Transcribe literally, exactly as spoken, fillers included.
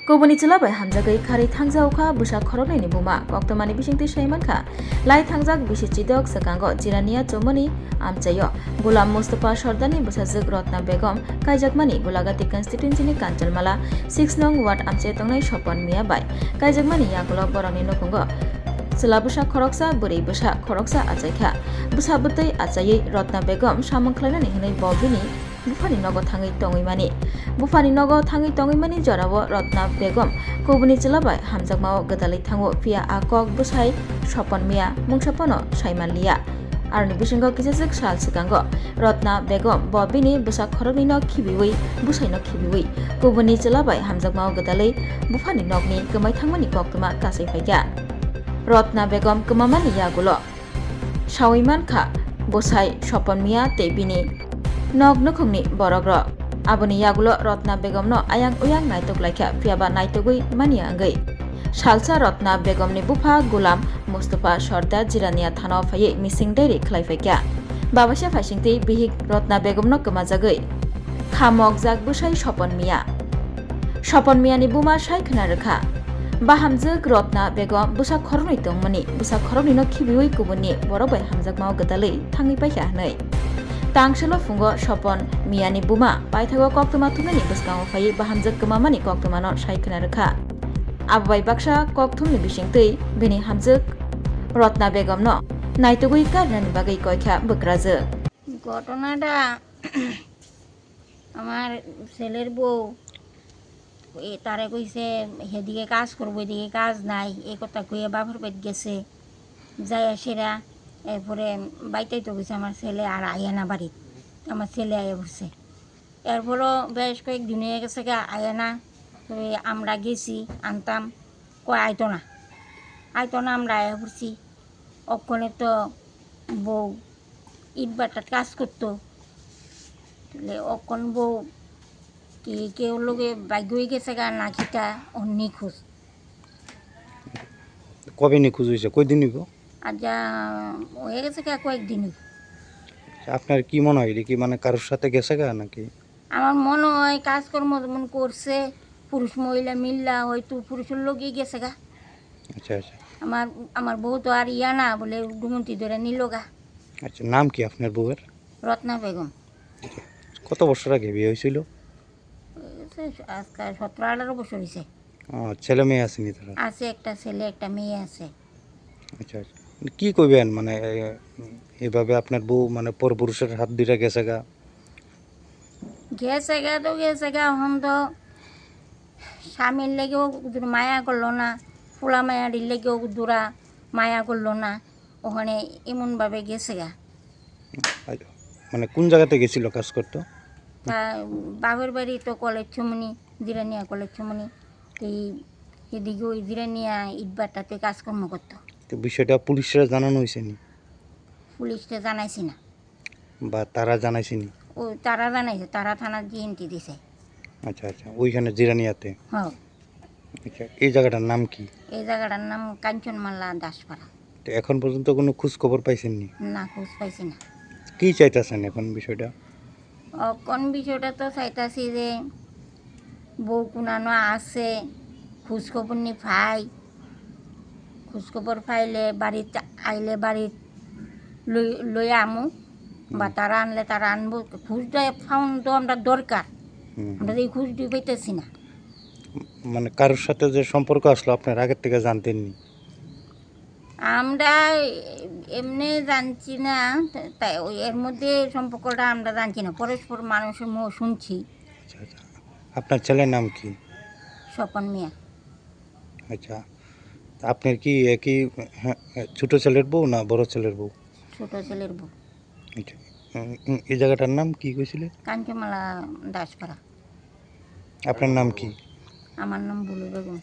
Kubuni chwla bai hamjagwi kharwi thangjago kha bwsa khoroknwi ni buma. Koktwmani bisingtwi sai mankha, lai thangjak bisi chidok swkango Jirania chomoni amchaio Gulam Mustafa Sordar ni bwsajwk Rotna Begum kaijakmani Gulagati constituency ni Kanchalmala six nong ward amchaio tongnai Sopon Mia bai kaijakmani yagulo borokni nukhungo chwla bwsa khoroksa, bwrwi bwsa khoroksa achaikha. Bwsa bwtwi achaiwi Rotna Begum samung khlainani hwnwi bo bini buphani nogo thangwi tongwi mani. Buphani nogo thangwi tongwi mani jorao Rotna Begum kubuni chwla bai hamjakmao gwdalwi thango, phiya a kok bwsai Sopon Mia mungsa phano sai manliya. Aroni bisingo kisachwk sal swkango Rotna Begum bo bini bwsa khoroknwino khibiwi, bwsaino khibiwi kubuni chwla bai hamjakmao gwdalwi buphani nokni kwmai thangmani koktwma kasai phaikha. Rotna Begum kwmamani yagulo sawi mankha bwsai Sopon Mia tei bini nok nukhungni borokrok. Aboni yagulo Rotna Begumno ayang uyang naitok laikha, phiyaba naitogwi manya wngwi. Salsa Rotna Begumni bupha Gulam Mustafa Sordar Jirania thanao phaiwi missing diary khlai phaikha. Babaisa phaisingtwi bihik Rotna Begumno kwmajagwi kha mokjak bwsai Sopon Mia. Sopon Miani buma sai khna rwkha. Bahamjwk Rotna Begum bwsa khoroknwi tongmani, bwsa khoroknwino khibiwi kubunni borok bai hamjakmao gwdalwi thangwi paikha hwnwi. Tangselo phungo Sopon Miani buma paithago koktwma thumnani bwskango phaiwi bahamjwk kwmamani koktwmano sai khna rwkha. Abo bai baksa kok thumni bisingtwi bini hamjwk Rotna Begumno naitugwi karinani bagwi koikha bwkrajwk. ঘটনাটা আমার ছেলের বউ, এ, তারে কইছে, "হেদিকে কাজ করবো, এদিকে কাজ নাই।" এই কথা কইয়া বাপের বাড়ি গেছে। যাইয়া সেরা, এরপরে বাইতাই তো গেছে আমার ছেলে, আর আইয়া না বাড়িত। আমার ছেলে আইয়া পড়ছে। এরপরও বেশ কয়েকদিন হয়ে গেছে গা, আইয়া না। তো এই আমরা গেছি, আনতাম, কয় আইতো না। আইতো না, আমরা আইয়া পড়ছি। অক্ষণে তো বউ ইটভাটাত কাজ করতো। তাহলে অখন বউ কি কেউ লগে বাইক হয়ে গেছে গা না কিতা, ও নিখোঁজ। কবে নিখোঁজ হয়েছে? কয়দিন হইব? আজ, আহ, হয়ে গেছে গা কয়েকদিন হইব। আপনার কি মনে হয়, এটা কি মানে কারোর সাথে গেছে গা নাকি? আমার মনে হয় কাজকর্ম যেমন করছে, পুরুষ মহিলা মিল্লা হয়তো পুরুষের লগেই গেছে গা। আচ্ছা, আচ্ছা। আমার, আমার বউ তো আর ইয়া না বলে ডুমুন্তি ধরে নিল গা। আচ্ছা, নাম কি আপনার বউয়ের? রত্না বেগম। আচ্ছা, কত বছর আগে বিয়ে হয়েছিল? হয়েছে আজকাল সতেরো আঠারো বছর হয়েছে। ও, ছেলে মেয়ে আসেনি তারা? আছে একটা ছেলে, একটা মেয়ে আছে। আচ্ছা, আচ্ছা। কি কইবেন মানে, এ, এভাবে আপনার বউ মানে পরপুরুষের হাত ধরে গেছে গা? গেছে গা তো গেছে গা, এখন তো স্বামীর লেগেও দূর মায়া করলো না, ফুলা মায়ার লেগেও দূরা মায়া করলো না, ওখানে এমনভাবে গেছে গা। আচ্ছা, মানে কোন জায়গাতে গেছিল কাজ করতো? তা বাপের বাড়ি তো কলেজ চুমনি, জিরানিয়া কলেজ চুমনি, তো এই এদিকে ওই জিরানিয়া ইটভাটাতে কাজকর্ম করতো। তো বিষয়টা পুলিশরা জানানো হয়েছে নি? পুলিশরা জানাইছি না। বা তারা জানাইছে নি? ও তারা জানাইছে, তারা থানার জিএনটি দিছে। আচ্ছা, আচ্ছা, ওইখানে জিরানিয়াতে? হ্যাঁ। আচ্ছা, এই জায়গাটার নাম কি? এই জায়গাটার নাম কাঞ্চনমালা দাসপাড়া। তো এখন পর্যন্ত কোনো খোঁজ খবর পাইছেন নি? না, খোঁজ পাইছি না। কি চাইতেছেন এখন বিষয়টা? অখন বিষয়টা তো চাইতাছি যে বউ কুনানো আছে, খোঁজ খবর নি পাই, খোঁজ খবর পাইলে বাড়িত আইলে বাড়িত লই, লই আমু, বা হুম। তারা আনলে তারা আনবো। খোঁজটা পাওন তো আমরা দরকার, হুম, আমরা তো এই খোঁজটি পাইতেছি না। মানে কারোর সাথে যে সম্পর্ক আসলো আপনার আগের থেকে জানতেন নি? আমরা এমনি জানছি না, তাই ওই এর মধ্যে সম্পর্কটা আমরা জানছি না, পরস্পর মানুষের মুখ শুনছি। আচ্ছা, আচ্ছা। আপনার ছেলের নাম কি? স্বপন মিয়া। আচ্ছা। আপনার কি একই, হ্যাঁ, ছোট ছেলের বউ না বড় ছেলের বউ? ছোট ছেলের বউ। আচ্ছা। উম, উম, এই জায়গাটার নাম কি কইছিলে? কাঞ্চনমালা দাসপাড়া। আপনার নাম কি? আমার নাম বুলু বেগম।